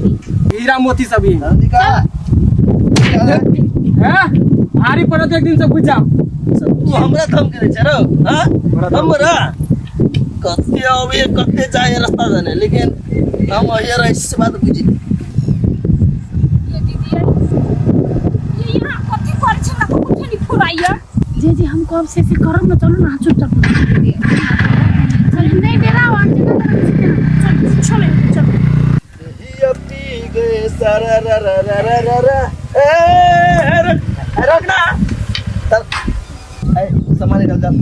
हीरा मोती सब ही निकाल हैं भारी पड़त एक दिन से बुझ जाओ तू हमरा धमकी दै छै रौ हाँ हमरा कते अबे कते जाए रास्ता जाने लेकिन हम अहिए रहै छी से बात बुझी ये दीदी ये यहाँ कथी करै छै हमरा कुछो नहीं फुराइया जे जे हम कहब से से करब न चलू न अहाँ चुपचाप चलू नहीं डेरा हम जेना तेना छी तेना चलू चलू चलू ये पी गए सारा रा रा रा रा रा रा ए ए, रुक रुक ना चल ए सामान निकाल चल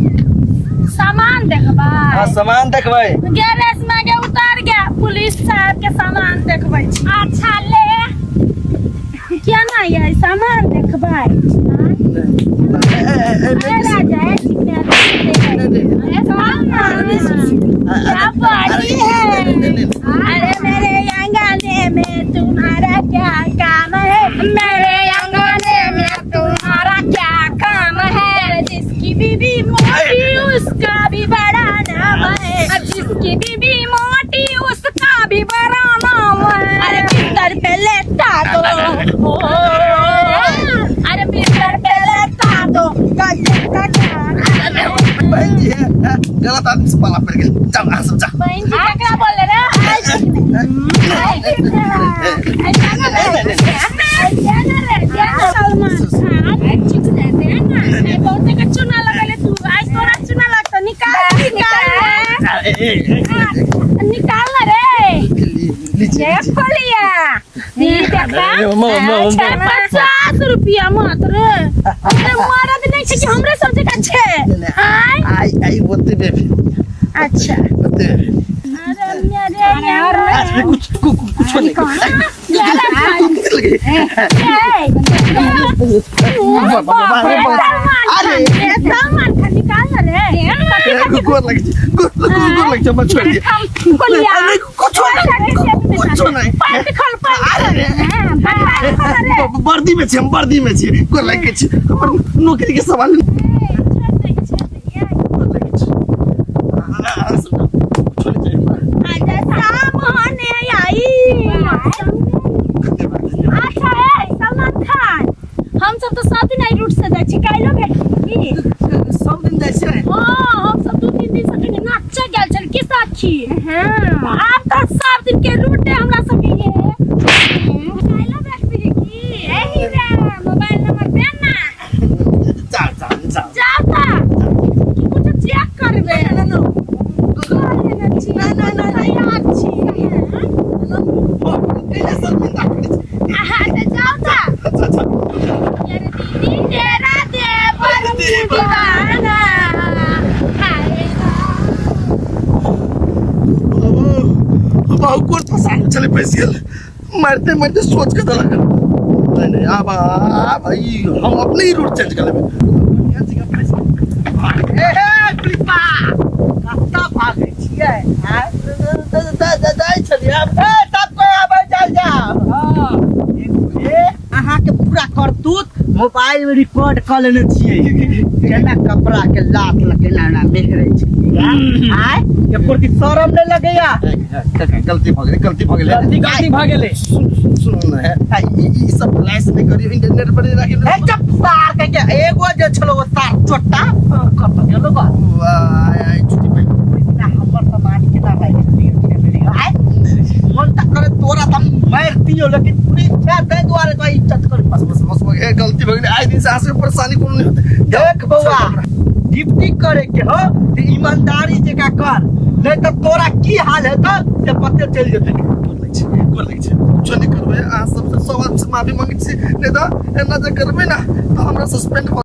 सामान देखबै हाँ सामान देखबै गैरेज में के उतार गया पुलिस साहब के सामान देखबै छी। अच्छा ले क्या ना ये सामान देखबै आँय? अरे राजा ए चिकना अरे सामान क्या बड़ी है अरे मेरे अंगने में तुम्हारा क्या काम है मेरे अंगने में तुम्हारा क्या काम है जिसकी बीबी मोटी उसका भी बड़ा नाम है जिसकी बीबी मोटी उसका भी बड़ा नाम है अरे बिस्तर पे लेटा दो ओ, अरे बिस्तर पे लेटा दो गजब का काम है। बहन जी है गलत आदमी से पाला पड़ गेल जाओ अहाँ सब जाओ बहन जी केकरा बोले रे आइ चुना लगले तू आज तोरा चुना लगतो निकाल निकाल निकाल ना रे लीजिए ये फलिया ई देखा 50 रुपया मात्र अरे मरद नहीं छै कि हमरे सब जगह छै आय आई आई ओते बेफिर अच्छा ओते अरे मेरे यार अरे कुछ कुछ कुछ नहीं लगे सलमान खान निकाल ना रे गोर लगे गोर गोर लगे मत छोड़ दिया अरे कुछ नहीं कुछ नहीं अरे वर्दी में छी हम वर्दी में छी गोर लगे छी हमर नौकरी के सवाल गोर लगे छी छोड़ दे अच्छा ए सलमान खान हम सब तो सब दिन एहि रूट से जाइ छी काल्हिो भेट की सब दिन जाइ छियै हाँ हम सब 2-3 दिन से कहीं नाचे गेल छल की साखी हाँ आब तो सब दिन के रूट है हमरा सब के ये काल्हिो भेट की एही रे मोबाइल नंबर दे ना जा जा जा जाओ ता कि कुछ चेक करबे ना ना ना ना ना ना छी कैला शर्मिंदा करै छी आहा तऽ जाओ ता अच्छा अच्छा यार दीदी तेरा देवर दीवाना हाय बाबू कोन फसाद चले फंस गेल मारते मारते सोच के देलक नहीं नहीं आब आब ई हम अपने ही रूट चेंज कर लेबै बढ़िया जगह फंस गेल। ए हे कृपा कत्ता भागै छियै आँय? जाइ छलियै आब ए तब कोई आबै चल जा ए अहाँके पूरा करतूत मोबाइल में रिकॉर्ड कऽ लेने छियै केना कपड़ा के लात लगेना एना मेहरै छियै आँय एको रत्ती शरम नहि लगैया गलती भऽ गेलै गलती भऽ गेलै गलती गलती भऽ गेलै सुन सुन सुन ने आ ई ई सब फ्लैश नहि करियौ इंटरनेट पर नहि राखियौ ए चुप सार के के एगो जे छलो ओ सार चोट्टा कत गेलो गा आइ आइ छुट्टी पे ओहि दिना हमर सामान केना राखि लिअ आय मन तऽ करे तोरा तऽ हम मारि दियौ लेकिन पुलिस छै ताहि दुआरे तो इज्जत कर बस बस बस बस, ए, गलती भऽ गेलै आइ दिन से अहाँ सबके परेशानी कोनो नहि होतै देख बौआ ड्यूटी करे के हो तऽ ईमानदारी जकाँ कर नहीं तऽ तोरा की हाल हेतौ से पते चलि जेतै गोर लगै छी गोर लगै छी कुछो नहि करबै अहाँ सबसँ सब आदमीसँ माफी मांगै छी नहि तऽ एना जे करबै ने तऽ हमरा सस्पेंड भऽ